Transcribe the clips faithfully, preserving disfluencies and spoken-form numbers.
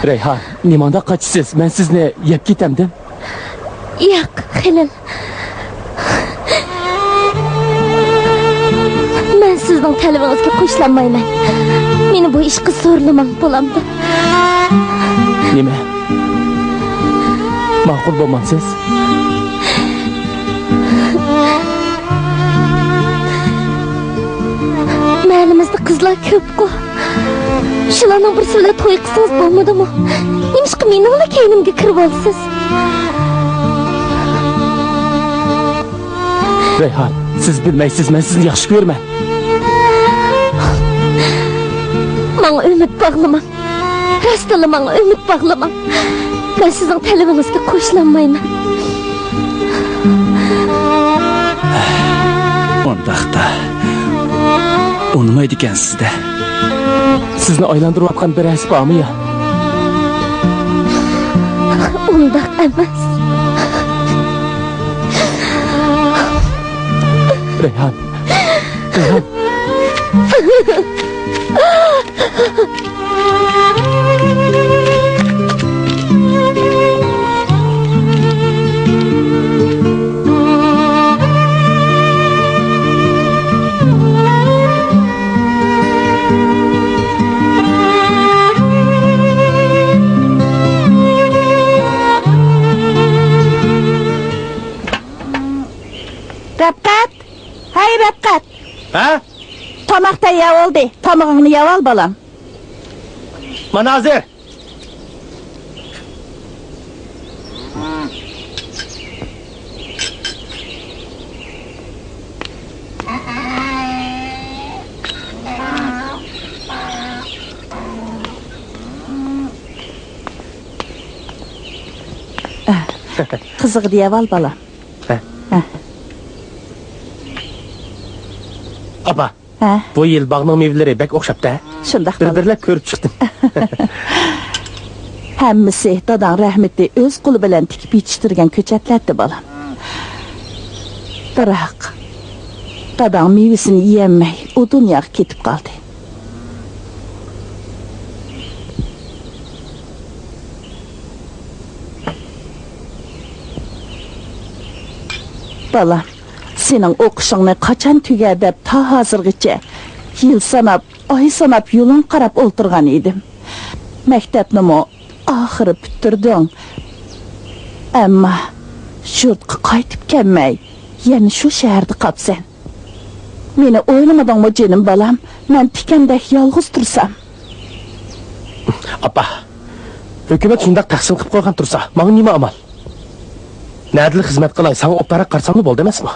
رەيھان، نېمانداق قاچىسىز؟ مەن سىزنى يەپ كېتەمدىم؟ ياق، خېلىل. مەن سىزنىڭ تەلىپىڭىزگە قوشۇلالمايمەن. مېنى بۇ ئىشقا زورلىماڭ، بولامدۇ؟ نېمە؟ ماقۇل بولمامسىز؟ مەھەللىمىزدە قىزلار كۆپقۇ. شۇلارنىڭ بىرسى بىلەن توي قىلسىڭىز بولمىدىمۇ؟ نېمىشقا مېنىڭلا كەينىمگە كىرىۋالىسىز؟ رەيھان، سىز بىلمەيسىز، مەن سىزنى ياخشى كۆرىمەن. ماڭا ئۈمىد باغلىماڭ. راستتىنلا ماڭا ئۈمىد باغلىماڭ. مەن سىزنىڭ تەلىپىڭىزگە قوشۇلالمايمەن. ئۇنداقتا ئۇنىمايدىكەنسىز-دە. سىزنى ئايلاندۇرۇۋاتقان بىر ھەسسە بارمۇ يا؟ ئۇنداق ئەمەس. رەيھان. رەيھان. رەپقەت! ھەي، رەپقەت! ھە؟ تاماق تەييار بولدى. تامىقىڭنى يەۋال، بالام. مانا ھازىر. قىزىق دېيەۋال، بالام. ھە. ھە. ئاپا، ھە. بۇ يىل باغنىڭ مېۋىلىرى بەك ئوخشاپتۇ. شۇنداق، بالام. بىر-بىرلەپ كۆرۈپ چىقتىم. ھەممىسى داداڭ رەھمىتى ئۆز قولى بىلەن تىكىپ يېتىشتۈرگەن كۆچەتلەردى، بالام. بىراق، داداڭ مېۋىسىنى يېيەلمەي، ئۇ دۇنياغا كېتىپ قالدى. بالام، سېنىڭ ئوقۇشۇڭنى قاچان تۈگە دەپ تا ھازىرغىچە يىل ساناپ، ئاي ساناپ يولۇڭغا قاراپ ئولتۇرغان ئىدىم. مەكتەپنىمۇ ئاخىرى پۈتتۈردۈڭ. ئەمما يۇرتقا قايتىپ كەلمەي، يەنە شۇ شەھەردە قاپسەن. مېنى ئويلىمىدىڭمۇ جېنىم بالام؟ مەن تىكەندەك يالغۇز تۇرسام. ئاپا، ھۆكۈمەت شۇنداق تەقسىم قىلىپ قويغان تۇرسا، ماڭا نېمە ئامال؟ نەدىلا خىزمەت قىلاي، ساڭا ئوپئارا قارىساملا بولدى ئەمەسمۇ؟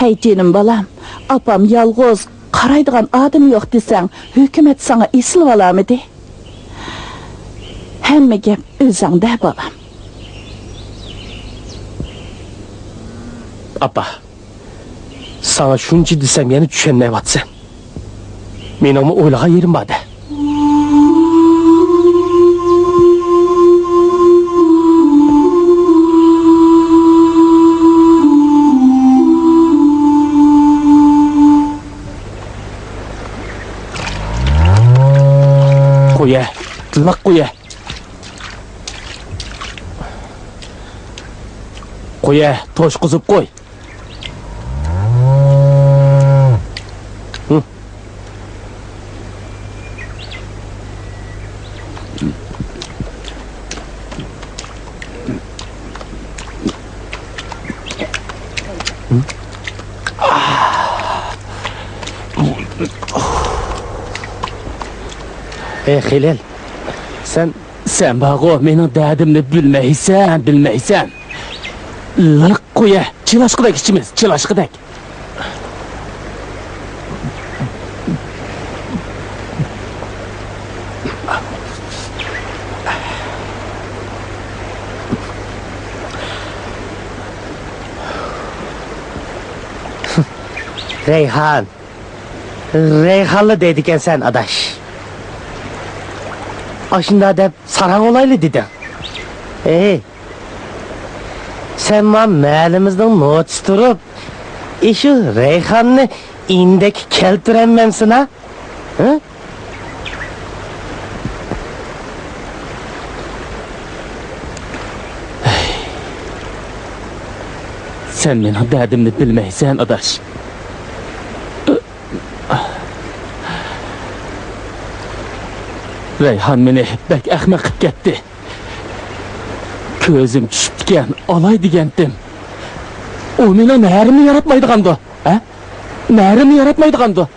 ھەي جېنىم بالام، ئاپام يالغۇز، قارايدىغان ئادىمى يوق دېسەڭ، ھۆكۈمەت ساڭا ئېسىلىۋالامىدى؟ ھەممە گەپ ئۆزۈڭدە، بالام. ئاپا، ساڭا شۇنچە دېسەم يەنە چۈشەنمەيۋاتىسەن. مېنىڭمۇ ئويلىغان يېرىم بار-دە. قويە، لىق قويە. قويە، توشقۇزۇپ قوي. ئەي خېلىل، سەن سەن بارغۇ، مېنىڭ دەردىمنى بىلمەيسەن، بىلمەيسەن. لىق قويە، چىلاشقىدەك ئىچىمىز، چىلاشقىدەك. رەيھان. رەيھانلا دەيدىكەنسەن، ئاداش. ئاشۇنداق دەپ ساراڭ بولايلى دېدىڭ. ھەي، سەن ما مەھەللىمىزنىڭ نوچىسى تۇرۇپ، ئىشۇ رەيھاننى ئىندەككە كەلتۈرەلمەمسەن ھە؟ ھە؟ سەن مېنىڭ دەردىمنى بىلمەيسەن، ئاداش. رەيھان مېنى بەك ئەخمەق قىلىپ كەتتى. كۆزۈم چۈشۈپتىكەن، ئالاي دېگەنتىم. ئۇ مېنىڭ مەھىرىمنى ياراتمايدىغاندۇ، ھە؟ مەھىرىمنى ياراتمايدىغاندۇ.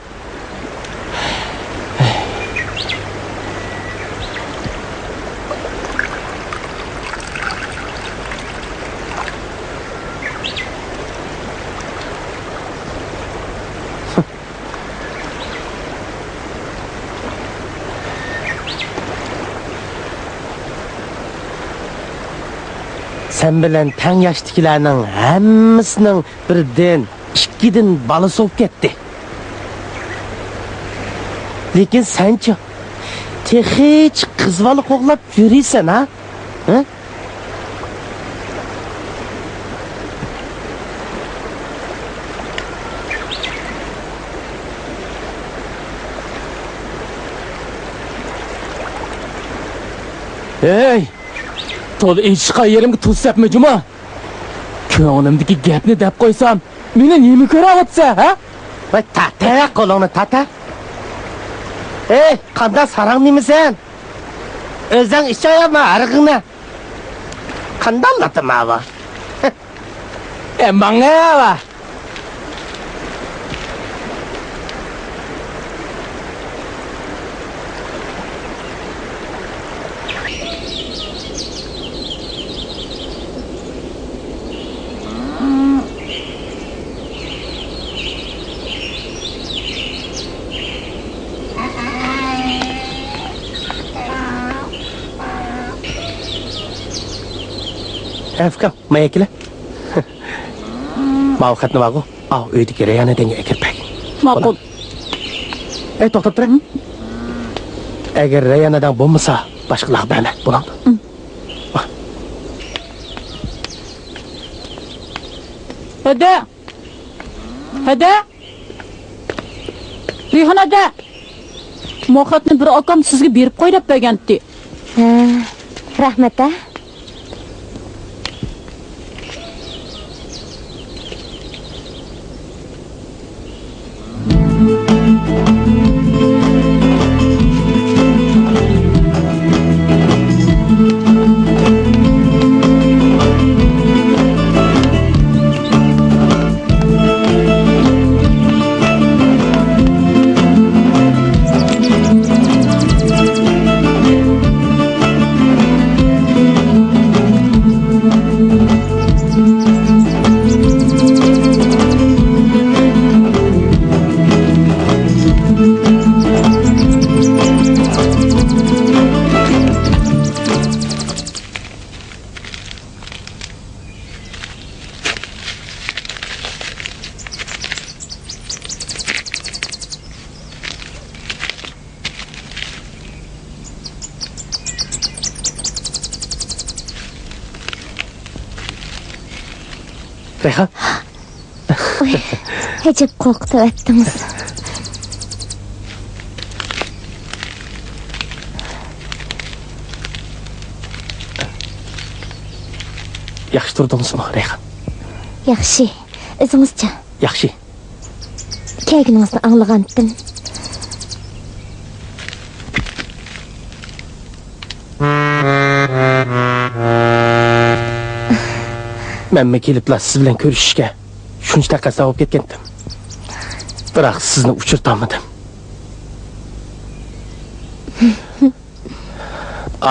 سەن بىلەن تەڭ ياشتىكىلەرنىڭ ھەممىسىنىڭ بىردىن، ئىككىدىن بالىسى بولۇپ كەتتى. لېكىن سەنچۇ؟ تېخىچە قىز بالا قوغلاپ يۈرىسەن ھە؟ ھە؟ ھەي! تولا ئېچىشقان يېرىمگە تۇز سەپمە جۇمۇ! كۆڭلۈمدىكى گەپنى دەپ قويسام، مېنى نېمە كۆرۈۋاتىسەن، ھە؟ ۋاي، تارتە قولۇڭنى، تارتە! ھەي، قانداق ساراڭ نېمىسەن؟ ئۆزۈڭ ئىچەيە ما ھارىقىڭنى. قانداق لاتىما بۇ؟ ئە، ماڭە بۇ. ئەفكام، مايا كېلە. ماۋۇ خەتنى بارغۇ، ئاۋۇ ئۆيدىكى رەيھانە دەڭگە ئەكىرىپ بەرگىن. ماقۇل. ئەي، توختاپ تۇرە. ئەگەر رەيھانە دەڭ بولمىسا، باشقىلارغا بەرمە، بولامدۇ؟ ھەدە! ھەدە! رەيھان ھەدە! ماۋۇ خەتنى بىر ئاكام سىزگە بېرىپ قوي دەپ بەرگەنتى. ھە، رەھمەت ھە. رەيھان. ئۇي، ئەجەب قورقۇتۇۋەتتىڭىز. ياخشى تۇردىڭىزمۇ، رەيھان؟ ياخشى. ئۆزىڭىزچە؟ ياخشى. كەلگىنىڭىزنى ئاڭلىغانتىم. مەنمۇ كېلىپلا سىز بىلەن كۆرۈشۈشكە شۇنچە تەقەززا بولۇپ كەتكەنتىم. بىراق سىزنى ئۇچرىتالمىدىم.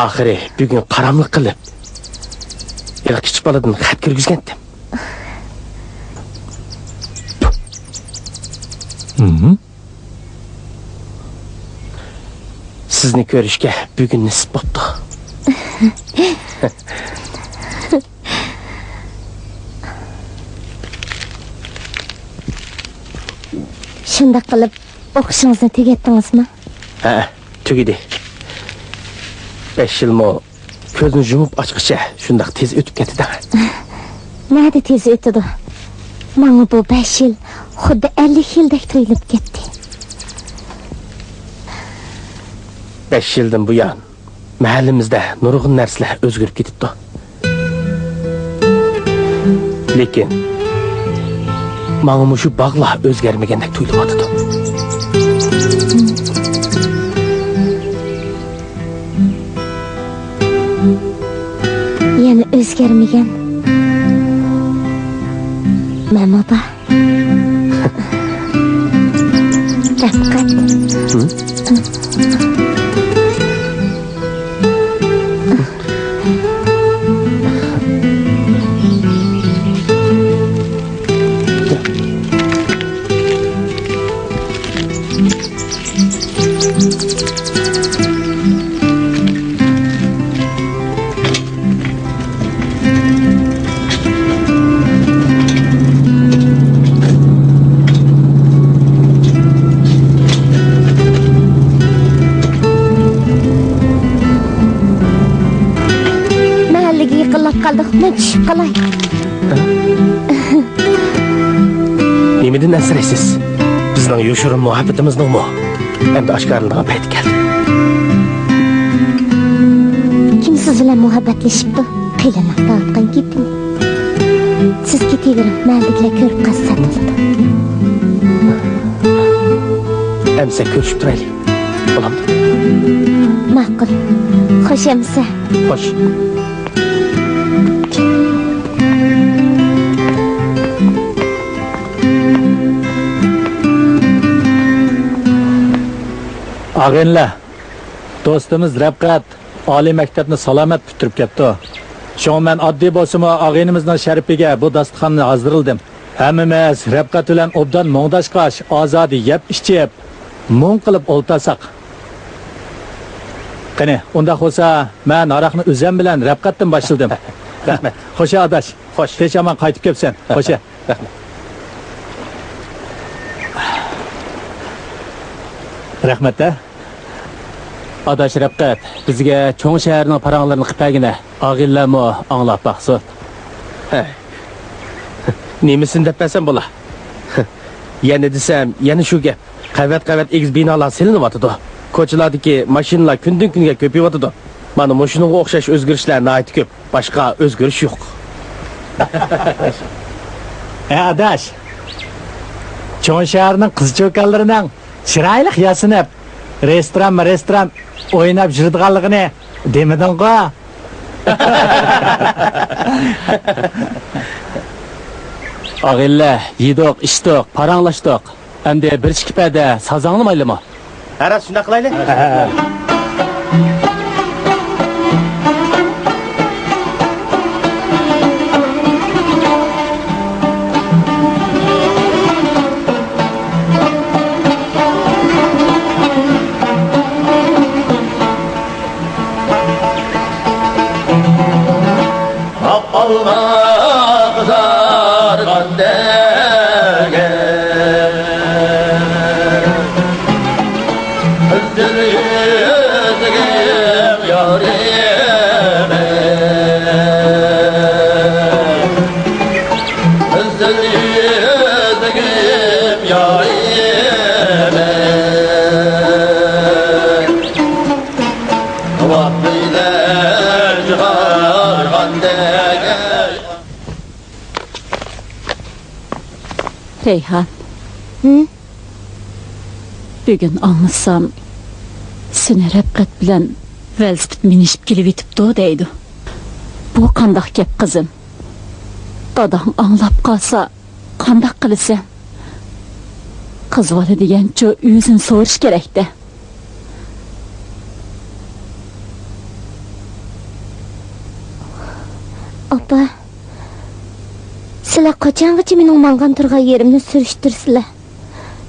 ئاخىرى بۈگۈن قاراملىق قىلىپ، ھېلىقى كىچىك بالىدىن خەت كىرگۈزگەنتىم. سىزنى كۆرۈشكە بۈگۈن نېسىپ بوپتۇ. شۇنداق قىلىپ، ئوقۇشىڭىزنى تۈگەتتىڭىزمۇ؟ ھە، تۈگىدى. بەش يىلمۇ كۆزنى يۇمۇپ ئاچقىچە شۇنداق تېز ئۆتۈپ كەتتى دەڭ. نەدە تېز ئۆتىدۇ. ماڭا بۇ بەش يىل خۇددى ئەللىك يىلدەك تۇيۇلۇپ كەتتى. بەش يىلدىن بۇيان مەھەللىمىزدە نۇرغۇن نەرسىلەر ئۆزگىرىپ كېتىپتۇ. لېكىن ماڭا مۇشۇ باغلا ئۆزگەرمىگەندەك تۇيۇلۇۋاتىدۇ. يەنە ئۆزگەرمىگەن مەنمۇ بار. رەپقەت. ھە؟ مەھەللىگە يېقىنلاپ قالدۇق، مەن چۈشۈپ قالاي. نېمىدىن ئەنسىرەيسىز؟ بىزنىڭ يوشۇرۇن مۇھەببىتىمىزنىڭمۇ ئەمدى ئاشكارىلىنىدىغان پەيتى كەلدى. كىم سىز بىلەن مۇھەببەتلىشىپتۇ؟ قېلىنلىق دەۋاتقان گېپىنى. سىز كېتىۋېرىڭ، مەھەللىدىكىلەر كۆرۈپ قالسا سەت بولىدۇ. ئەمىسە كۆرۈشۈپ تۇرايلى. بولامدۇ؟ ماقۇل. خوش ئەمىسە. خوش. ئاغىنىلەر، دوستىمىز رەپقەت ئالىي مەكتەپنى سالامەت پۈتتۈرۈپ كەپتۇ. شۇڭا مەن ئاددىي بولسىمۇ ئاغىنىمىزنىڭ شەرىپىگە بۇ داستىخاننى ھازىرلىدىم. ھەممىمىز رەپقەت بىلەن ئوبدان مۇڭداشقاچ، ئازادە يەپ-ئىچىپ، مۇڭ قىلىپ ئولتۇرساق. قېنى، ئۇنداق بولسا، مەن ھاراقنى ئۆزۈم بىلەن رەپقەتتىن باشلىدىم. رەھمەت. خوشە ئاداش. خوش. تېز ئامان قايتىپ كەپسەن. خوشە. رەھمەت. رەھمەت ھە. ئاداش رەپقەت، بىزگە چوڭ شەھەرنىڭ پاراڭلىرىنى قىلىپ بەرگىنە. ئاغىنىلەرمۇ ئاڭلاپ باقسۇن. ھەي. نېمىسىنى دەپ بەرسەم بولا؟ يەنە دېسەم، يەنە شۇ گەپ. قەۋەت-قەۋەت ئېگىز بىنالار سېلىنىۋاتىدۇ. كوچىلاردىكى ماشىنىلار كۈندىن-كۈنگە كۆپىيىۋاتىدۇ. مانا مۇشۇنىڭغا ئوخشاش ئۆزگىرىشلەر ناھايىتى كۆپ. باشقا ئۆزگىرىش يوق. ھە ئاداش، چوڭ شەھەرنىڭ قىز-چوكانلىرىنىڭ چىرايلىق ياسىنىپ، رېستورانمۇ رېستوران ئويناپ يۈرىدىغانلىقىنى دېمىدىڭغۇ؟ ئاغىنىلەر، يېدۇق، ئىچتۇق، پاراڭلاشتۇق. ئەمدى بىر ئىككى پەدە ساز ئاڭلىمايلىمۇ؟ ھە، راست، شۇنداق قىلايلى. ئاق ئالما قىزارغاندەك، ئىززەت يۈزۈم يارىمىز، ئىززەت يۈزۈم يارىمىز. رەيھان. ھە؟ بۈگۈن ئاڭلىسام، سېنى رەپقەت بىلەن ۋېلىسىپىت مىنىشىپ كېلىۋېتىپتۇ دەيدۇ. بۇ قانداق گەپ، قىزىم؟ داداڭ ئاڭلاپ قالسا، قانداق قىلىسەن؟ قىز بالا دېگەنچۇ ئۆزىنى سورىشى كېرەك-دە. ئاپا، سىلەر قاچانغىچە مېنىڭ ماڭغان تۇرغان يېرىمنى سۈرۈشتۈرىسىلەر؟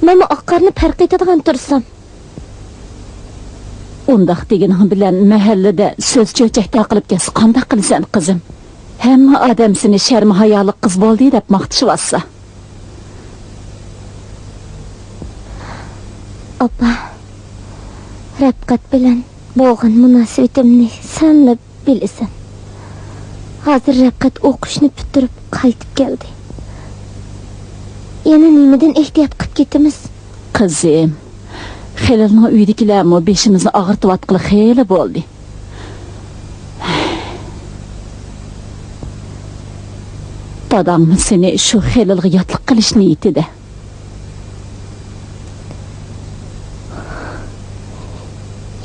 مەنمۇ ئاق قارنى پەرق ئېتىدىغان تۇرسام. ئۇنداق دېگىنىڭ بىلەن مەھەللىدە سۆز چۆچەك تارقىلىپ كەتسە قانداق قىلىسەن، قىزىم؟ ھەممە ئادەم سېنى شەرمى ھايالىق قىز بولدى دەپ ماختىشىۋاتسا. ئاپا، رەپقەت بىلەن بولغان مۇناسىۋىتىمنى سەنلا بىلىسەن. ھازىر رەپقەت ئوقۇشنى پۈتتۈرۈپ قايتىپ كەلدى. يەنە نېمىدىن ئېھتىيات قىپ كېتىمىز؟ قىزىم، خېلىلنىڭ ئۆيىدىكىلەرمۇ بېشىمىزنى ئاغرىتىۋاتقىلى خېلى بولدى. داداڭمۇ سېنى شۇ خېلىلغا ياتلىق قىلىش نىيىتىدە.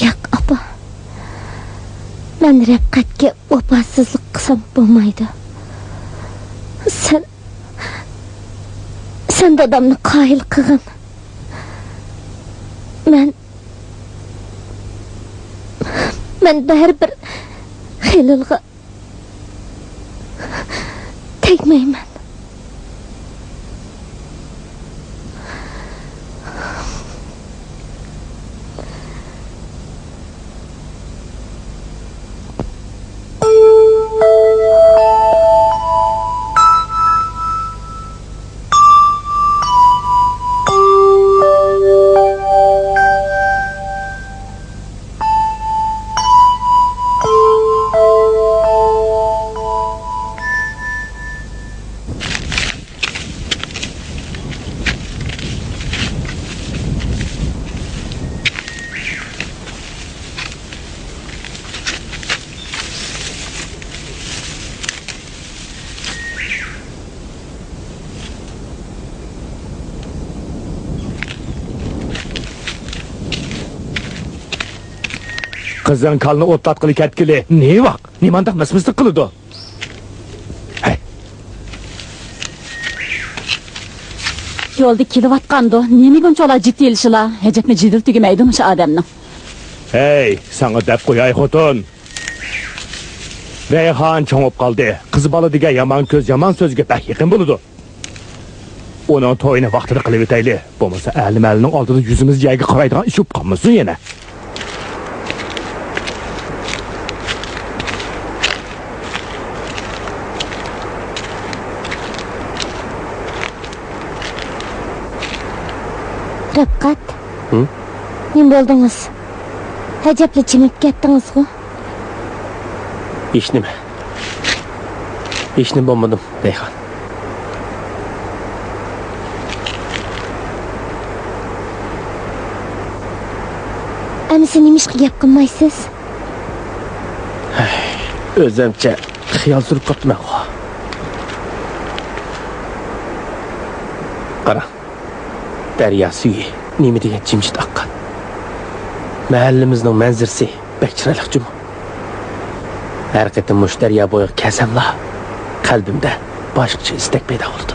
ياق، ئاپا. مەن رەپقەتكە ۋاپاسىزلىق قىلسام بولمايدۇ. سەن، سەن دادامنى قايىل قىلغىن. مەن، مەن بەرىبىر خېلىلغا تەگمەيمەن. قىزىڭ كالىنى ئوتلاتقىلى كەتكىلى نېمە ۋاق؟ نېمانداق مىس-مىسلىق قىلىدۇ؟ ھەي. يولدا كېلىۋاتقاندۇ، نېمە بۇنچىۋالا جىددىيلىشىلا؟ ھەجەپمۇ جېدىل تۈگىمەيدۇ مۇشۇ ئادەمنىڭ. ھەي، ساڭا دەپ قوياي، خوتۇن. رەيھان چوڭۇپ قالدى. قىز بالا دېگەن يامان كۆز، يامان سۆزگە بەك يېقىن بولىدۇ. ئۇنىڭ تويىنى ۋاقتىدا قىلىۋېتەيلى. بولمىسا ئەھلى مەھەللىنىڭ ئالدىدا يۈزىمىز يەرگە قارايدىغان ئىش بولۇپ قالمىسۇن يەنە. رەپقەت. ھە؟ نېمە بولدىڭىز؟ ئەجەبلا جىمىپ كەتتىڭىزغۇ؟ ھېچنېمە. ھېچنېمە بولمىدىم، رەيھان. ئەمىسە نېمىشقا گەپ قىلمايسىز؟ ئۆزۈمچە خىيال سۈرۈپ قاپتىمەنغۇ. قاراڭ، دەريا سۈيى نېمە دېگەن جىمجىت ئاققان. مەھەللىمىزنىڭ مەنزىرىسى بەك چىرايلىق جۇمۇ. ھەر قېتىم مۇشۇ دەريا بويىغا كەلسەملا، قەلبىمدە باشقىچە ئىستەك پەيدا بولىدۇ.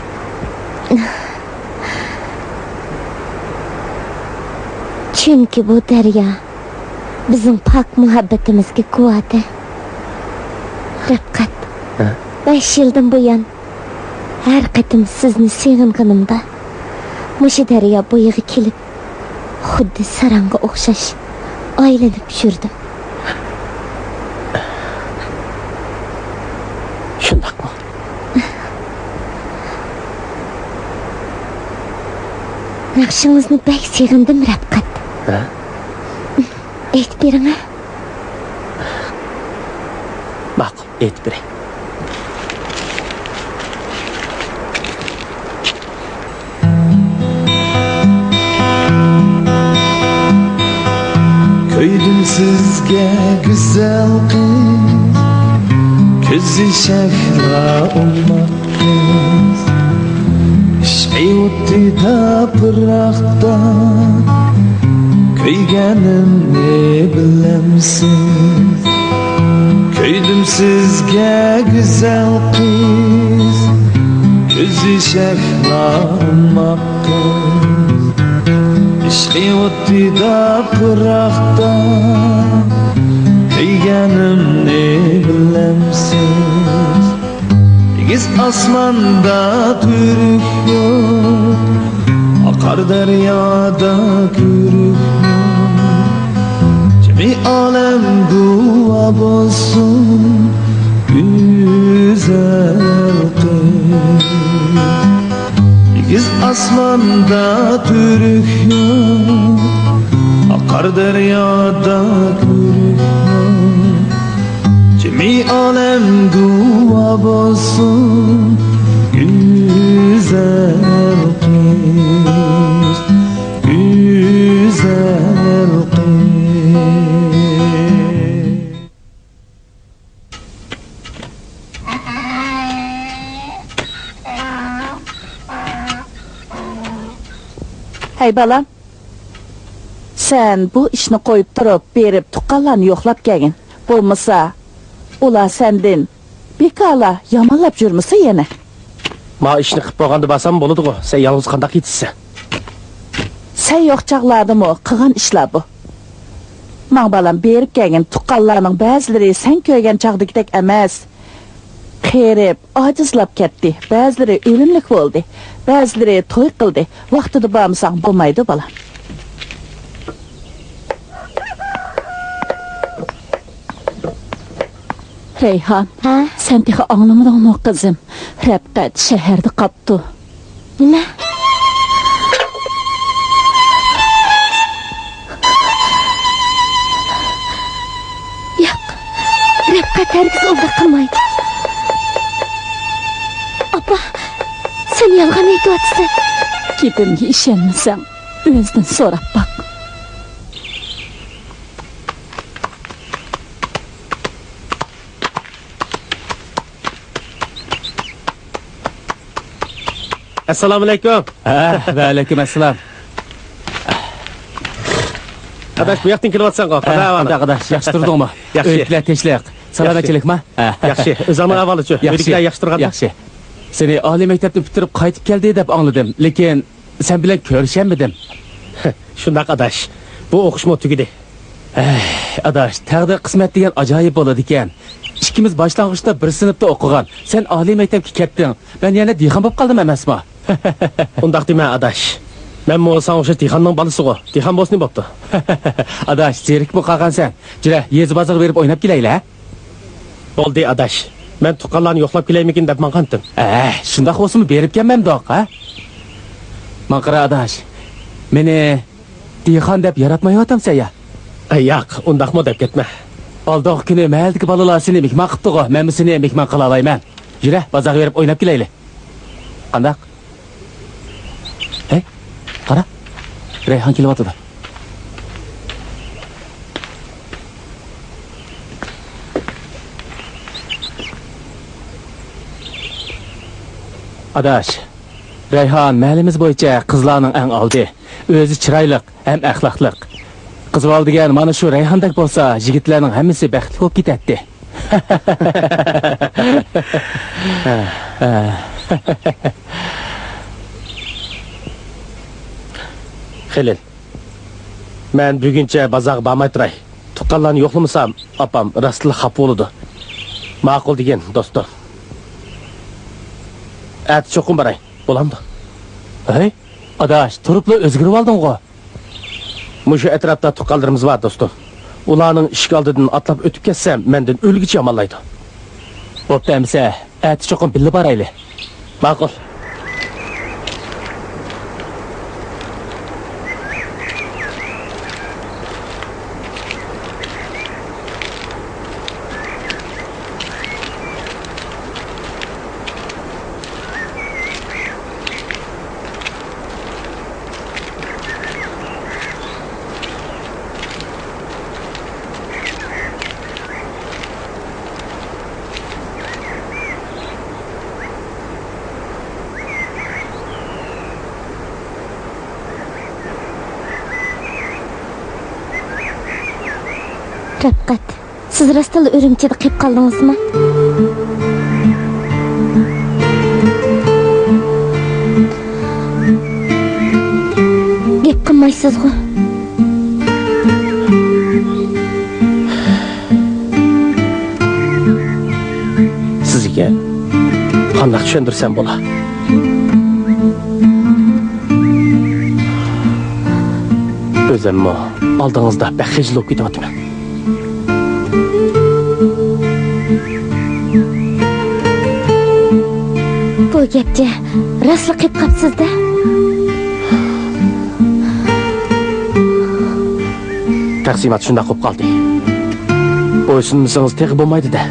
چۈنكى بۇ دەريا بىزنىڭ پاك مۇھەببىتىمىزگە گۇۋاھدە. رەپقەت، ھە؟ بەش يىلدىن بۇيان ھەر قېتىم سىزنى سېغىنغىنىمدا، مۇشۇ دەريا بويىغا كېلىپ، خۇددى ساراڭغا ئوخشاش ئايلىنىپ يۈردۈم. شۇنداقمۇ؟ ناخشىڭىزنى بەك سېغىندىم، رەپقەت. ھە؟ ئېيتىپ بېرىڭە. ماقۇل، ئېيتىپ بېرەي. كۆيدۈم سىزگە، گۈزەل قىز، كۆزى شەھلا ئوماق قىز. ئىشقى ئوتىدا پىراقتا كۆيگەننى بىلەمسىز؟ كۆيدۈم سىزگە، گۈزەل قىز، كۆزى شەھلا ئوماق قىز. ئىشقى ئوتىدا پىراقتا كۆيگەننى بىلەمسىز؟ ئېگىز ئاسماندا تۈرك يوق، ئاقار دەريادا كۆرۈك يوق. جىمى ئالەم گۇۋا بولسۇن، گۈزەل قىز. ئېگىز ئاسماندا تۈرك يوق، ئاقار دەريادا كۆرۈك يوق. جىمى ئالەم گۇۋا بولسۇن گۈزەل قىز، گۈزەل قىز. ھەي بالام، سەن بۇ ئىشنى قويۇپ تۇرۇپ بېرىپ تۇغقانلارنى يوقلاپ كەلگىن. بولمىسا ئۇلار سەندىن بىكارلا يامانلاپ يۈرمىسە يەنە. ما ئىشنى قىپ بولغاندا بارسام بولىدىغۇ، سەن يالغۇز قانداق يېتىشسەن؟ سەن يوق چاغلاردىمۇ قىلغان ئىشلار بۇ. ماڭ بالام، بېرىپ كەلگىن، تۇغقانلارنىڭ بەزىلىرى سەن كۆرگەن چاغدىكىدەك ئەمەس. قېرىپ، ئاجىزلاپ كەتتى، بەزىلىرى ئۆلۈملۈك بولدى، بەزىلىرى توي قىلدى. ۋاقتىدا بارمىساڭ بولمايدۇ بالام. رەيھان، ھە؟ سەن تېخى ئاڭلىمىدىڭمۇ قىزىم؟ رەپقەت شەھەردە قاپتۇ. نېمە؟ ياق، رەپقەت ھەرگىز ئۇنداق قىلمايدۇ. ئاپا، سەن يالغان ئېيتىۋاتىسەن. گېپىمگە ئىشەنمىسەڭ، ئۆزىدىن سوراپ باق. ئەسسالامۇئەلەيكۇم. ھە، ۋەئەلەيكۇم ئەسسالام. ئاداش، بۇ ياقتىن كېلىۋاتىسەنغۇ. ھە، قانداق ئەھۋالىڭ؟ قانداق ئاداش، ياخشى تۇردۇڭمۇ؟ ياخشى. ئۆيدىكىلەر تىنچلىق، سالامەتچىلىكما؟ ھە. ياخشى. ئۆزۈڭنىڭ ئەھۋالىچۇ؟ ياخشى. ئۆيدىكىلەر ياخشى تۇرغانمۇ؟ ياخشى. سېنى ئالىي مەكتەپنى پۈتتۈرۈپ قايتىپ كەلدى دەپ ئاڭلىدىم، لېكىن سەن بىلەن كۆرۈشەلمىدىم. شۇنداق ئاداش، بۇ ئوقۇشمۇ تۈگىدى. ئەي، ئاداش، تەقدىر قىسمەت دېگەن ئاجايىپ بولىدىكەن. ئىككىمىز باشلانغۇچتا بىر سىنىپتا ئوقۇغان، سەن ئالىي مەكتەپكە كەتتىڭ، مەن يەنە دېھقان بولۇپ قالدىم ئەمەسمۇ؟ ئۇنداق دېمە ئاداش، مەنمۇ ساڭا ئوخشاش دېھقاننىڭ بالىسىغۇ، دېھقان بولسىنى بوپتۇ. ئاداش، زېرىكىپمۇ قالغانسەن، جۈرە، يېزا بازىرىغا بېرىپ ئويناپ كېلەيلى، ھە؟ بولدى ئاداش، مەن تۇغقانلارنى يوقلاپ كېلەيمىكىن دەپ ماڭغانتىم. ئە، شۇنداق بولسىمۇ بېرىپ كەلمەمدۇق، ھە؟ ماڭقىرا ئاداش، مېنى دېھقان دەپ ياراتمايۋاتامسەن يا؟ ئە، ياق، ئۇنداقمۇ دەپ كەتمە. ئالدىغى كۈنى مەھەللىدىكى بالىلار سېنى مېھمان قىپتىغۇ، مەنمۇ سېنى مېھمان قىلالايمەن. يۈرە، بازارغا بېرىپ ئويناپ كېلەيلى. قانداق؟ ھەي، قارا، رەيھان كېلىۋاتىدۇ. ئاداش، رەيھان مەھەللىمىز بويىچە قىزلارنىڭ ئەڭ ئالدى. ئۆزى چىرايلىق ھەم ئەخلاقلىق. قىز بالا دېگەن مانا شۇ رەيھاندەك بولسا، يىگىتلەرنىڭ ھەممىسى بەختلىك بولۇپ كېتەتتى. خېلىل، مەن بۈگۈنچە بازارغا بارماي تۇراي. تۇغقانلارنى يوقلىمىسام، ئاپام راستلا خاپا بولىدۇ. ماقۇل دېگىن، دوستۇم. ئەتە چوقۇم باراي، بولامدۇ؟ ھەي، ئاداش، تۇرۇپلا ئۆزگىرىۋالدىڭغۇ. مۇشۇ ئەتراپتا تۇغقانلىرىمىز بار، دوستۇم. ئۇلارنىڭ ئىشىك ئالدىدىن ئاتلاپ ئۆتۈپ كەتسەم، مەندىن ئۆلگۈچە يامانلايدۇ. بوپتۇ ئەمىسە، ئەتە چوقۇم بىللە بارايلى. ماقۇل. رەپقەت، سىز راستتىنلا ئۈرۈمچىدە قېلىپ قالدىڭىزمۇ؟ گەپ قىلمايسىزغۇ؟ سىزگە قانداق چۈشەندۈرسەم بولا؟ ئۆزۈممۇ ئالدىڭىزدا بەك خىجىل بولۇپ كېتىۋاتىمەن. بۇ گەپچە راستلا قېلىپ قاپسىز-دە. تەقسىمات شۇنداق بولۇپ قالدى. بويسۇنمىسىڭىز تېخى بولمايدۇ-دە.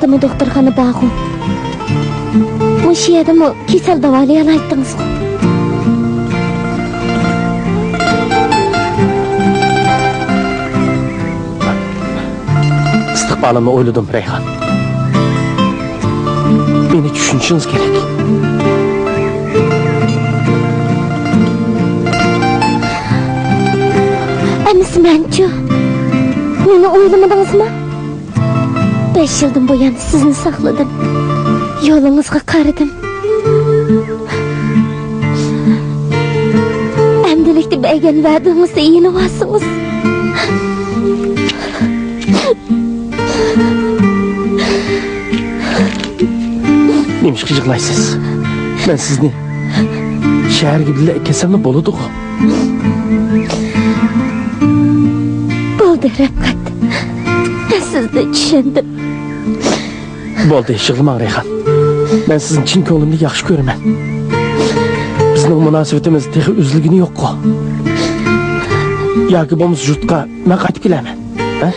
ياقتىمۇ دوختۇرخانا بارغۇ؟ مۇشۇ يەردىمۇ كېسەل داۋالىيالايتتىڭىزغۇ؟ ئىستىقبالىمنى ئويلىدىم، رەيھان. مېنى چۈشىنىشىڭىز كېرەك. ئەمىسە مەنچۇ؟ مېنى ئويلىمىدىڭىزمۇ؟ بەش يىلدىن بۇيان سىزنى ساقلىدىم. يولىڭىزغا قارىدىم. ئەمدىلىكتە بەرگەن ۋەدىڭىزنى يېنىۋالسىڭىز. نېمىشقا يىغلايسىز؟ مەن سىزنى شەھەرگە بىللە ئەكەلسەملا بولىدىغۇ. بولدى، رەپقەت. مەن سىزنى چۈشەندىم. بولدى، يىغلىماڭ، رەيھان. مەن سىزنى چىن كۆڭلۈمدىن ياخشى كۆرىمەن. بىزنىڭ مۇناسىۋىتىمىز تېخى ئۈزۈلگىنى يوققۇ؟ ياكى بولمىسا يۇرتقا مەن قايتىپ كېلەرمەن. ھە؟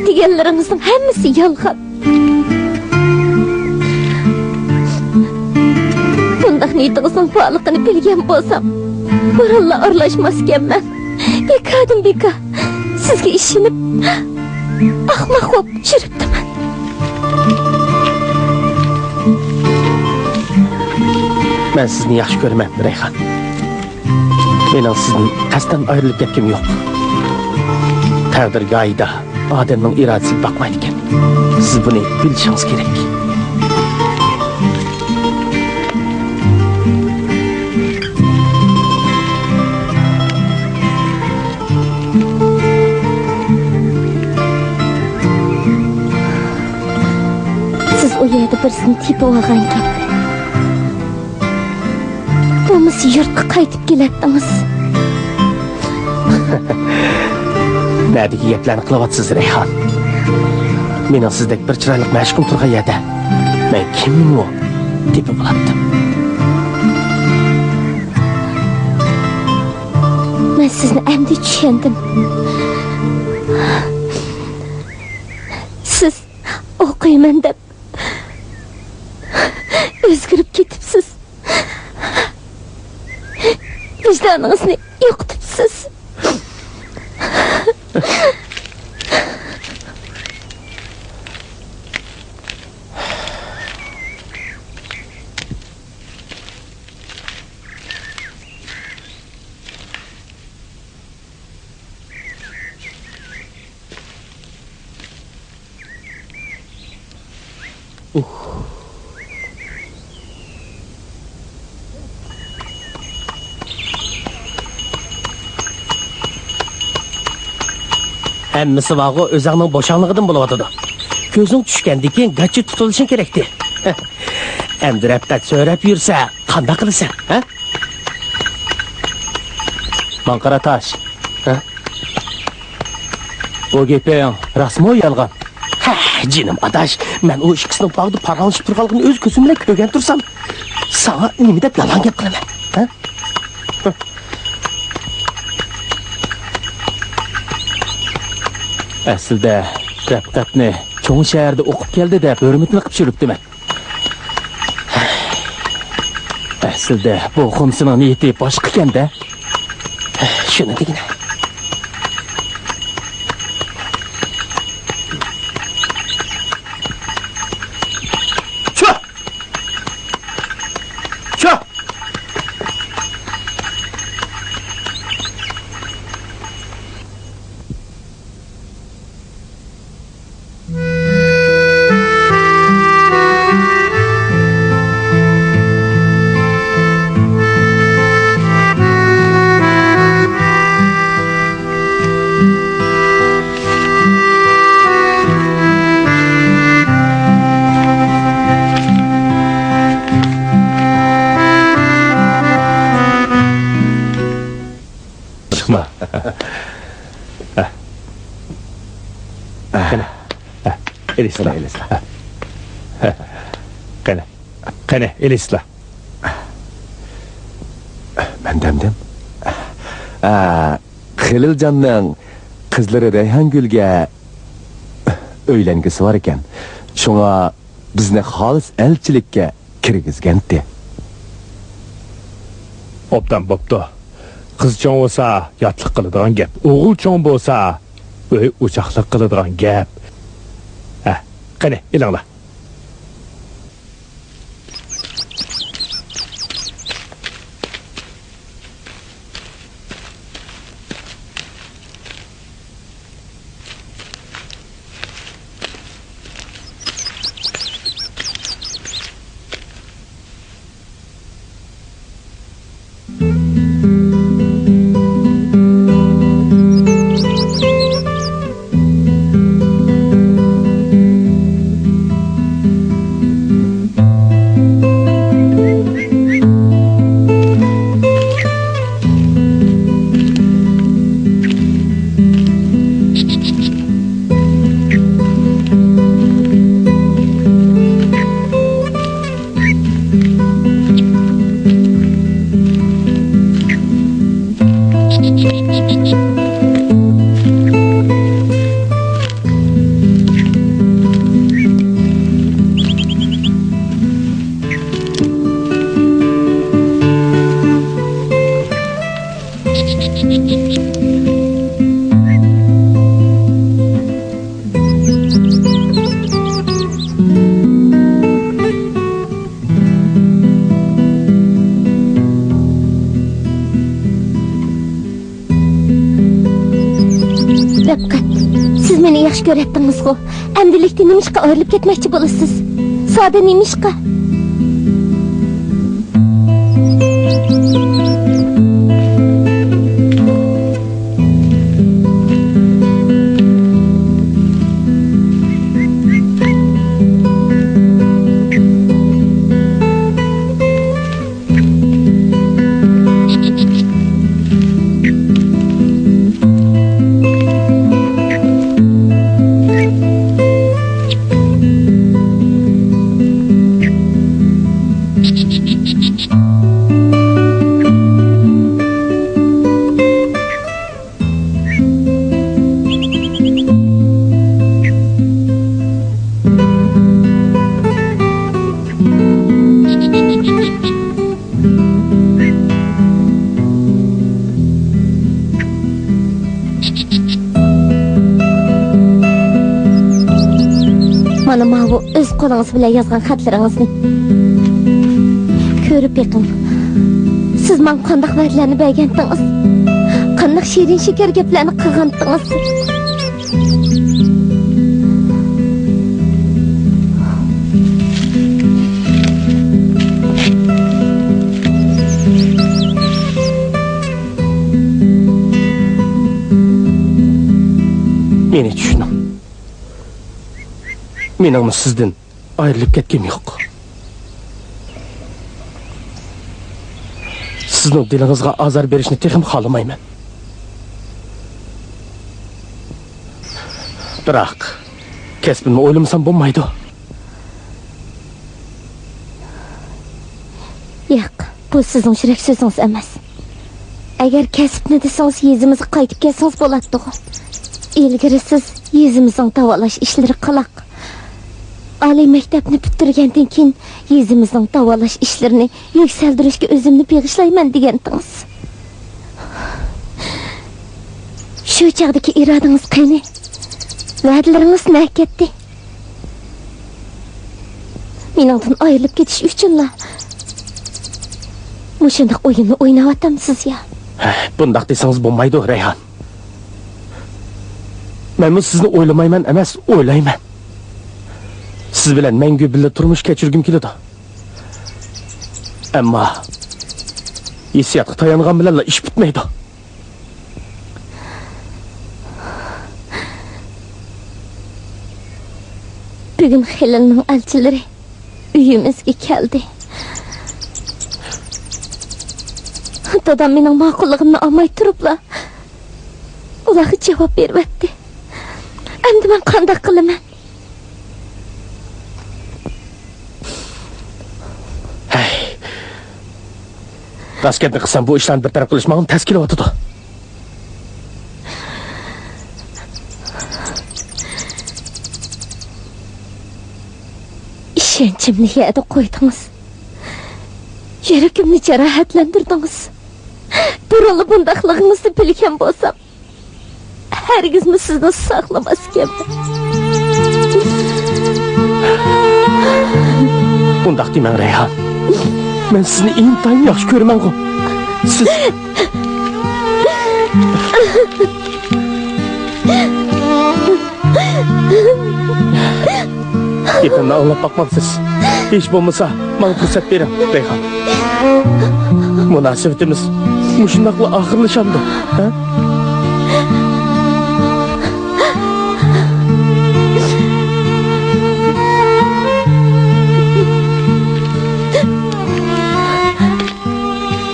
دېگەنلىرىڭىزنىڭ ھەممىسى يالغان. بۇنداق نىيىتىڭىزنىڭ بارلىقىنى بىلگەن بولسام، بۇرۇنلا ئارىلاشماسكەنمەن. بىكاردىن بىكار سىزگە ئىشىنىپ، ئەخمەق بولۇپ يۈرۈپتىمەن. مەن سىزنى ياخشى كۆرىمەن، رەيھان. مېنىڭ سىزدىن قەستەن ئايرىلىپ كەتكۈم يوق. تەقدىر گاھىدا ئادەمنىڭ ئىرادىسىگە باقمايدىكەن. سىز بۇنى بىلىشىڭىز كېرەك. سىز ئۇ يەردە بىرسىنى تېپىۋالغانكەن. بولمىسا يۇرتقا قايتىپ كېلەتتىڭىز. نەدىكى گەپلەرنى قىلىۋاتىسىز، رەيھان؟ مېنىڭ سىزدەك بىر چىرايلىق مەشۇقۇم تۇرغان يەردە مەن كىمنىمۇ تېپىپ بولاتتىم. مەن سىزنى ئەمدى چۈشەندىم. سىز ئوقۇيمەن دەپ ئۆزگىرىپ كېتىپسىز. ۋىجدانىڭىزنى يوقىتىپسىز. ھەممىسى بارغۇ، ئۆزۈڭنىڭ بوشاڭلىقىدىن بولۇۋاتىدۇ. كۆزۈڭ چۈشكەندىن كېيىن گاچا تۇتۇلۇشۇڭ كېرەكتى. ئەمدى رەپقەت سۆرەپ يۈرسە قانداق قىلىسەن، ھە؟ ماڭقىرا تاش. ھە؟ بۇ گېپىڭ راستمۇ يالغان؟ ھە، جېنىم ئاداش، مەن ئۇ ئىككىسىنىڭ باغدا پاراڭلىشىپ تۇرغانلىقىنى ئۆز كۆزۈم بىلەن كۆرگەن تۇرسام، ساڭا نېمە دەپ يالغان گەپ قىلىمەن؟ ھە؟ ئەسلىدە رەپقەتنى چوڭ شەھەردە ئوقۇپ كەلدى دەپ ھۆرمىتىنى قىلىپ يۈرۈپتىمەن. ئەسلىدە بۇ خۇمسىنىڭ نىيىتى باشقىكەن-دە. شۇنى دېگىنە. چۇھ! چۇھ! چىقما. قېنى، ئېلىسىلا. قېنى، ئېلىسىلا. قېنى، قېنى، ئېلىسىلا. مەن دەمدىم. ئا، خېلىلجاننىڭ قىزلىرى رەيھانگۈلگە ئۆيلەنگۈسى بار ئىكەن. شۇڭا بىزنى خالىس ئەلچىلىككە كىرگۈزگەنتى. ئوبدان بوپتۇ. قىز چوڭ بولسا ياتلىق قىلىدىغان گەپ، ئوغۇل چوڭ بولسا ئۆي ئوچاقلىق قىلىدىغان گەپ. ھە، قېنى، ئېلىڭلار. رىپقەت، سىز مېنى ياخشى كۆرەتتىڭىزغۇ؟ ئەمدىلىكتە نېمىشقا ئايرىلىپ كەتمەكچى بولىسىز؟ زادى نېمىشقا؟ مانا ماۋۇ ئۆز قولىڭىز بىلەن يازغان خەتلىرىڭىزنى. كۆرۈپ بېقىڭ. سىز ماڭا قانداق ۋەدىلەرنى بەرگەنتىڭىز؟ قانداق شېرىن شېكەر گەپلەرنى قىلغانتىڭىز؟ مېنى چۈشىنىڭ. مېنىڭمۇ سىزدىن ئايرىلىپ كەتكۈم يوق. سىزنىڭ دىلىڭىزغا ئازار بېرىشنى تېخىمۇ خالىمايمەن. بىراق، كەسپىمنى ئويلىمىسام بولمايدۇ. ياق، بۇ سىزنىڭ يۈرەك سۆزىڭىز ئەمەس. ئەگەر كەسىپنى دېسىڭىز، يېزىمىزغا قايتىپ كەلسىڭىز بولاتتىغۇ. ئىلگىرى سىز يېزىمىزنىڭ داۋالاش ئىشلىرى قالاق. ئالىي مەكتەپنى پۈتتۈرگەندىن كېيىن يېزىمىزنىڭ داۋالاش ئىشلىرىنى يۈكسەلدۈرۈشكە ئۆزۈمنى بېغىشلايمەن دېگەنتىڭىز. شۇ چاغدىكى ئىرادىڭىز قېنى؟ ۋەدىلىرىڭىز نەگە كەتتى؟ مېنىڭدىن ئايرىلىپ كېتىش ئۈچۈنلا مۇشۇنداق ئويۇننى ئويناۋاتامسىز يا؟ ھە، بۇنداق دېسىڭىز بولمايدۇ، رەيھان. مەنمۇ سىزنى ئويلىمايمەن ئەمەس، ئويلايمەن. سىز بىلەن مەڭگۈ بىللە تۇرمۇش كەچۈرگۈم كېلىدۇ. ئەمما ھېسسىياتقا تايانغان بىلەنلا ئىش پۈتمەيدۇ. بۈگۈن خېلىلنىڭ ئەلچىلىرى ئۆيىمىزگە كەلدى. دادام مېنىڭ ماقۇللۇقۇمنى ئالماي تۇرۇپلا ئۇلارغا جاۋاب بېرىۋەتتى. ئەمدى مەن قانداق قىلىمەن؟ ھەي. راست گەپنى قىلسام، بۇ ئىشلارنى بىر تەرەپ قىلىش ماڭىمۇ تەس كېلىۋاتىدۇ. ئىشەنچىمنى يەردە قويدىڭىز. يۈرىكىمنى جاراھەتلەندۈردىڭىز. بۇرۇنلا بۇنداقلىقىڭىزنى بىلگەن بولسام، ھەرگىزمۇ سىزنى ساقلىماسكەنمەن. ئۇنداق دېمەڭ، رەيھان. مەن سىزنى ئىنتايىن ياخشى كۆرىمەنغۇ. سىز گېپىمنى ئاڭلاپ باقمامسىز؟ ھېچ بولمىسا، ماڭا پۇرسەت بېرىڭ، رەيھان. مۇناسىۋىتىمىز مۇشۇنداقلا ئاخىرلىشامدۇ، ھە؟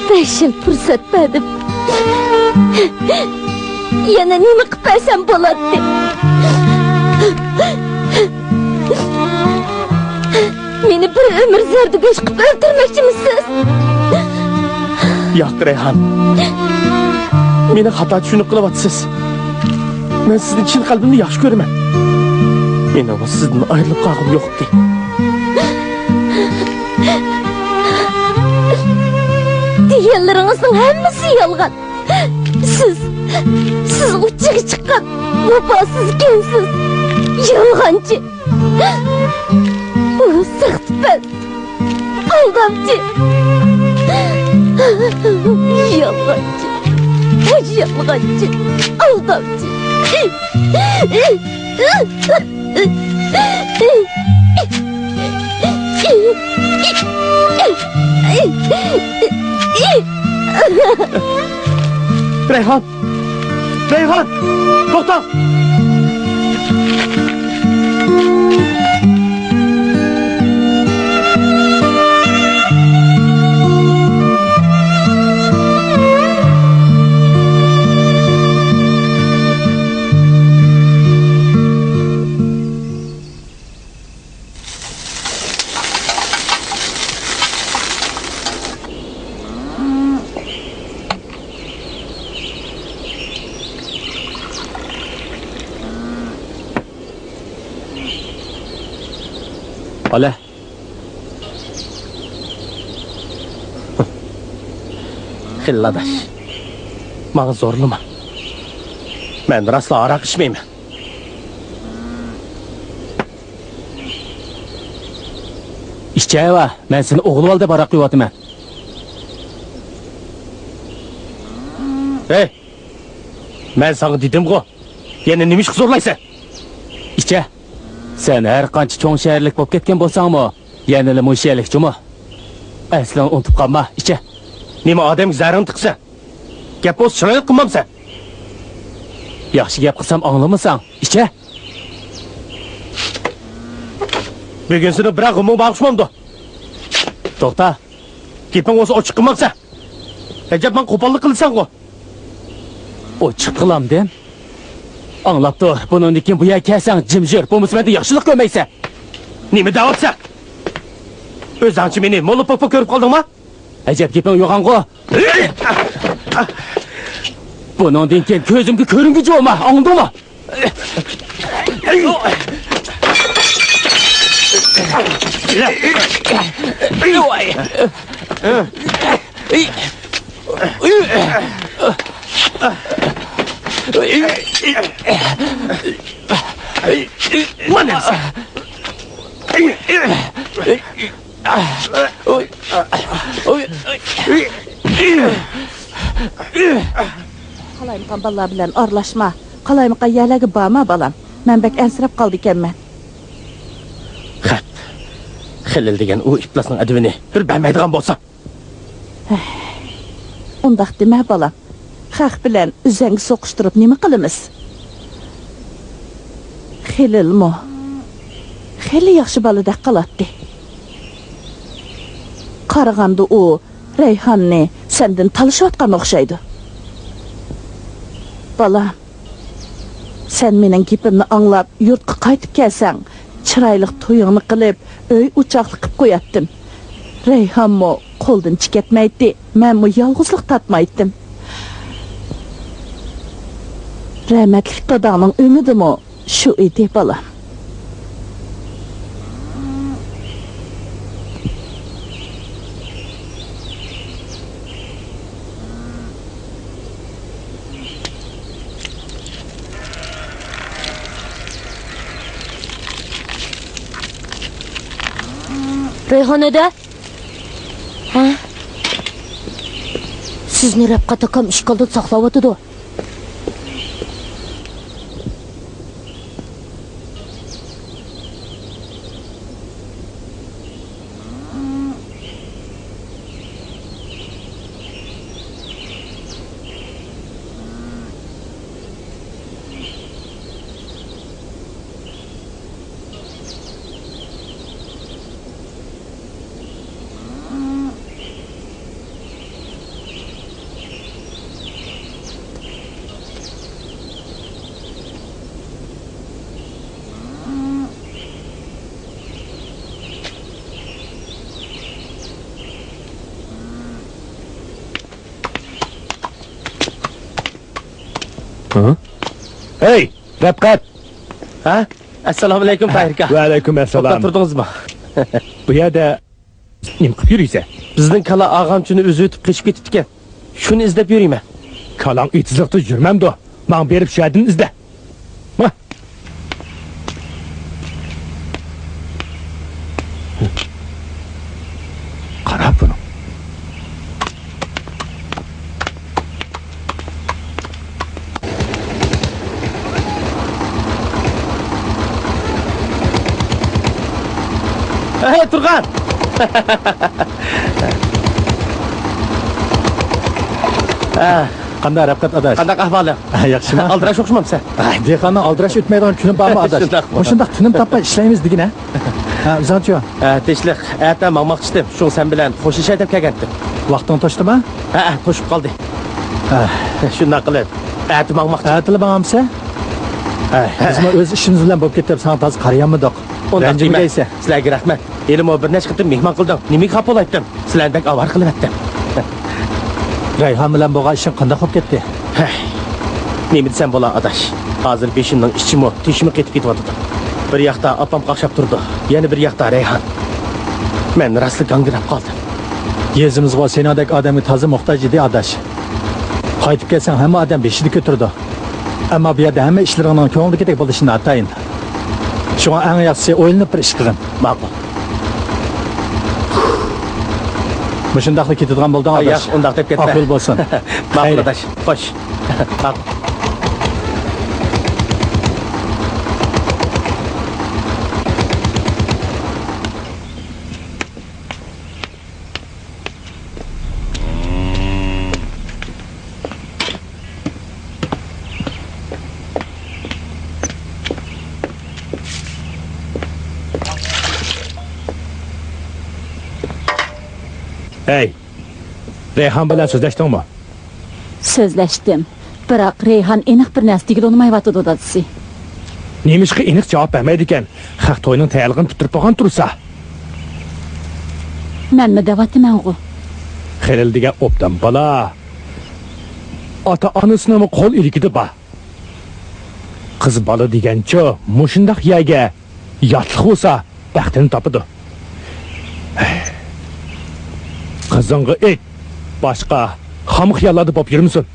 بەش يىل پۇرسەت بەردىم. يەنە نېمە قىلىپ بەرسەم بولاتتى؟ مېنى بىر ئۆمۈر زەردىگۆش قىلىپ ئۆلتۈرمەكچىمىسىز؟ ياق، رەيھان. مېنى خاتا چۈشىنىپ قېلىۋاتىسىز. مەن سىزنى چىن قەلبىمدىن ياخشى كۆرىمەن. مېنىڭمۇ سىزدىن ئايرىلىپ قالغۇم يوق ئىدى. دېگەنلىرىڭىزنىڭ ھەممىسى يالغان. سىز، سىز ئۇچىغا چىققان ۋاپاسىز ئىكەنسىز. يالغانچى. ئۇ ساختىپەز. ئالدامچى. يالغانچى. يالغانچى. ئالدامچى. رەيھان! رەيھان! توختا! ئالە. خېلىل ئاداش، ماڭا زورلىما. مەن راسلا ھاراق ئىچمەيمەن. ئىچەۋە، مەن سېنى ئوغلىۋال دەپ ھاراق قۇيۇۋاتىمەن. ھەي! مەن ساڭا دېدىمغۇ، يەنە نېمە ئىشقا زورلايسەن؟ ئىچە. سەن ھەر قانچە چوڭ شەھەرلىك بولۇپ كەتكەن بولساڭمۇ، يەنىلا مۇشۇ يەرلىك جۇمۇ. ئەسلىڭنى ئۇنتۇپ قالما، ئىچە. نېمە ئادەمگە زەھىرىڭنى تىقىسەن؟ گەپ بولسا چىرايلىق قىلمامسەن؟ ياخشى گەپ قىلسام ئاڭلىمىساڭ، ئىچە. بۈگۈن سېنىڭ بىرەر غېمىڭ بارغۇچ بولمىدۇ. توختا. گېپىڭ بولسا ئوچۇق قىلمامسەن؟ ئەجەب ماڭا قوپاللىق قىلىسەنغۇ؟ ئوچۇق قىلامدىم. ئاڭلاپ تۇر، بۇنىڭدىن كېيىن بۇ يەرگە كەلسەڭ جىم يۈر، بولمىسا مەندىن ياخشىلىق كۆرمەيسەن. نېمە دەۋاتىسەن؟ ئۆزۈڭچە مېنى موللا پوپا كۆرۈپ قالدىڭما؟ ئەجەب گېپىڭ يوغانغۇ. بۇنىڭدىن كېيىن كۆزۈمگە كۆرۈنگۈچى بولما، ئاڭلىدىڭمۇ؟ مانا. قالايمىقان بالىلار بىلەن ئارىلاشما. قالايمىقان يەرلەرگە بارما، بالام. مەن بەك ئەنسىرەپ قالىدىكەنمەن. خەپ. خېلىل دېگەن ئۇ ئىپلاسنىڭ ئەدىۋىنى بىر بەرمەيدىغان بولسا. ئۇنداق دېمە، بالام. خەق بىلەن ئۆزەڭگە سوقۇشتۇرۇپ نېمە قىلىمىز؟ خېلىلمۇ خېلى ياخشى بالىدەك قىلاتتى. قارىغاندا ئۇ رەيھاننى سەندىن تالىشىۋاتقان ئوخشايدۇ. بالام، سەن مېنىڭ گېپىمنى ئاڭلاپ يۇرتقا قايتىپ كەلسەڭ، چىرايلىق تويۇڭنى قىلىپ، ئۆي ئوچاقلىق قىلىپ قوياتتىم. رەيھانمۇ قولدىن چىكەتمەيتتى، مەنمۇ يالغۇزلۇق تارتمايتتىم. رەھمەتلىك داداڭنىڭ ئۈمىدىمۇ شۇ ئىدى، بالام. رەيھان ئۆيدە؟ ھە؟ سىزنى رەپقەت ئاكام ئىشكالدىن ساقلاۋاتىدۇ. ھە؟ ھەي، رەپقەت! ھە؟ ئەسسالامۇئەلەيكۇم، تاھىر ئاكا. ۋەئەلەيكۇم ئەسسالام. توختاپ تۇردىڭىزمۇ؟ بۇ يەردە نېمە قىلىپ يۈرىسەن؟ بىزنىڭ كالا ئاغامچىنى ئۈزۈۋېتىپ قېچىپ كېتىپتىكەن. شۇنى ئىزدەپ يۈرىمەن. كالاڭ ئېتىزلىقتا يۈرمەمدۇ؟ ماڭا بېرىپ شۇ يەردىن ئىزدە. ما. قارا بۇنىڭ. ھەي، تۇرغان! ھە. قانداق، رەپقەت ئاداش؟ قانداق ئەھۋالىڭ؟ ھە، ياخشىمۇ؟ ئالدىراش ئوخشىمامسەن؟ ھە، دېھقاننىڭ ئالدىراش ئۆتمەيدىغان كۈنى بارمۇ، ئاداش؟ شۇنداقمۇ؟ مۇشۇنداق تۈنۈم تاپماي ئىشلەيمىز دېگىنە. ھە، ئۆزۈڭچۇ؟ ھە، تىنچلىق. ئەتە ماڭماقچىدىم. شۇڭا سەن بىلەن خوشلىشاي دەپ كەلگەنتىم. ۋاقتىڭ توشتىمۇ؟ ھەئە، توشۇپ قالدى. ھە. شۇنداق قىلىپ، ئەتە ماڭماقچى. ئەتىلا ماڭامسەن؟ ھە، ھە. بىزمۇ ئۆز ئىشىمىز بىلەن بولۇپ كېتىپ، ساڭا تازا قارىيالمىدۇق. ئۇنداق دېمە. رەنجىمىگەيسەن. سىلەرگە رەھمەت. ھېلىمۇ بىر نەچچە قېتىم مېھمان قىلدىڭ. نېمىگە خاپا بولايتتىم؟ سىلەرنى بەك ئاۋارە قىلىۋەتتىم. رەيھان بىلەن بولغان ئىشىڭ قانداق بولۇپ كەتتى؟ ھەي، نېمە دېسەم بولا، ئاداش؟ ھازىر بېشىمنىڭ ئىچىمۇ، تېشىمۇ قېتىپ كېتىۋاتىدۇ. بىر ياقتا ئاپام قاقشاپ تۇرىدۇ، يەنە بىر ياقتا رەيھان. مەن راستلا گاڭگىراپ قالدىم. يېزىمىزغۇ سېنىڭدەك ئادەمگە تازا موھتاج ئىدى، ئاداش. قايتىپ كەلسەڭ، ھەممە ئادەم بېشىدا كۆتۈرىدۇ. ئەمما بۇ يەردە ھەممە ئىشلىرىڭنىڭ كۆڭلۈڭدىكىدەك بولۇشى ناتايىن. شۇڭا ئەڭ ياخشىسى ئويلىنىپ بىر ئىش قىلغىن. ماقۇل. مۇشۇنداقلا كېتىدىغان بولدۇڭ، ئاداش. ياق، ئۇنداق دەپ كەتمە. ئاق يول بولسۇن. ماقۇل، خەير. ئاداش. خوش. ماقۇل. ھەي، رەيھان بىلەن سۆزلەشتىڭمۇ؟ سۆزلەشتىم. بىراق رەيھان ئېنىق بىر نەرسە دېگىلى ئۇنىمايۋاتىدۇ، دادىسى. نېمىشقا ئېنىق جاۋاب بەرمەيدىكەن؟ خەق تويىنىڭ تەييارلىقىنى پۈتتۈرۈپ بولغان تۇرسا. مەنمۇ دەۋاتىمەنغۇ. خېلىل دېگەن ئوبدان بالا. ئاتا-ئانىسىنىڭمۇ قول ئىلكىدە بار. قىز بالا دېگەنچۇ مۇشۇنداق يەرگە ياتلىق بولسا، بەختىنى تاپىدۇ. قىزىڭغا ئېيت، باشقا خام خىياللاردا بولۇپ يۈرمىسۇن.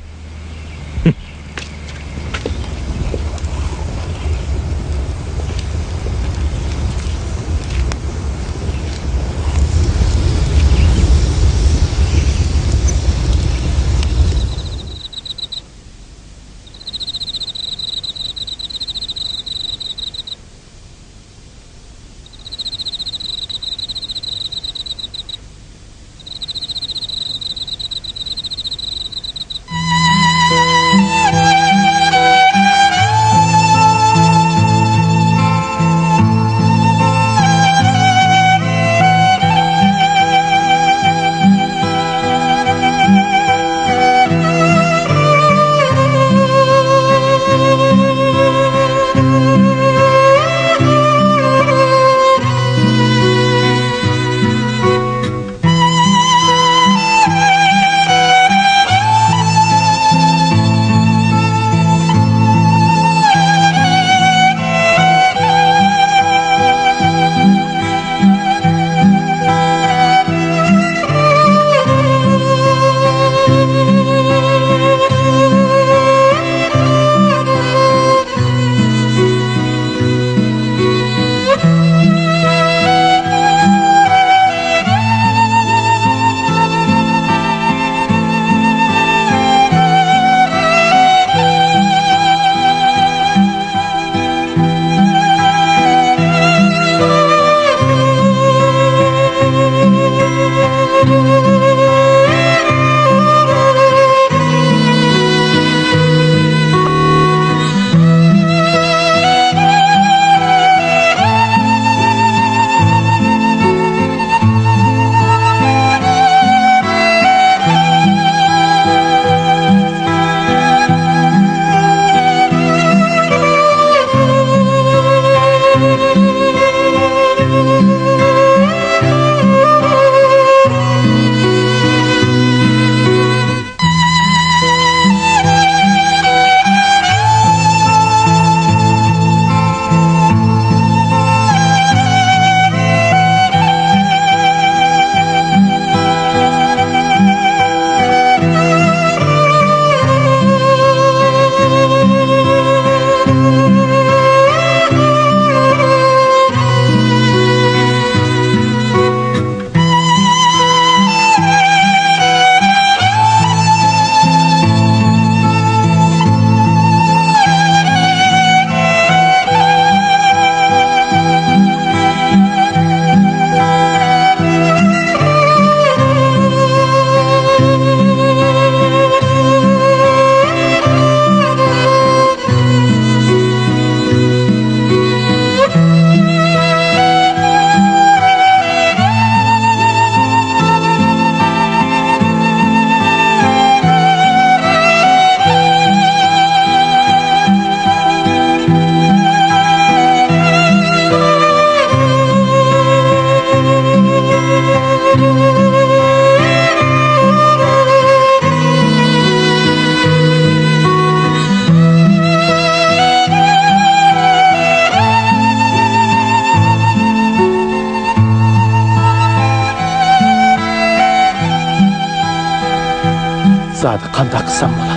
زادى قانداق قىلسام بولا؟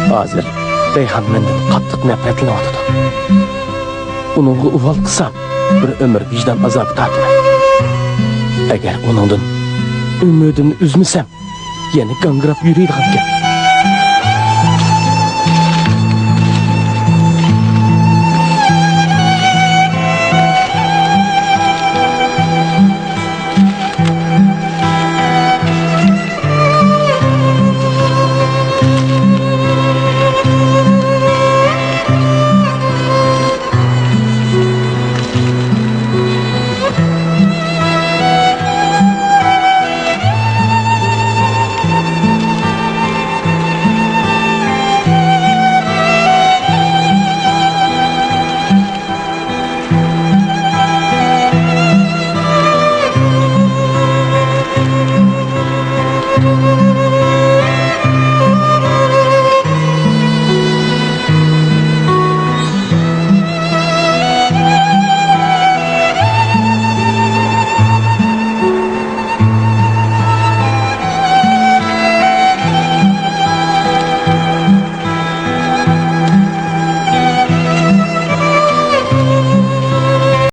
ھازىر رەيھان مەندىن قاتتىق نەپرەتلىنىۋاتىدۇ. ئۇنىڭغا ئۇۋال قىلسام، بىر ئۆمۈر ۋىجدان ئازابى تارتىمەن. ئەگەر ئۇنىڭدىن ئۈمىدىمنى ئۈزمىسەم، يەنە گاڭگىراپ يۈرىدىغان گەپ.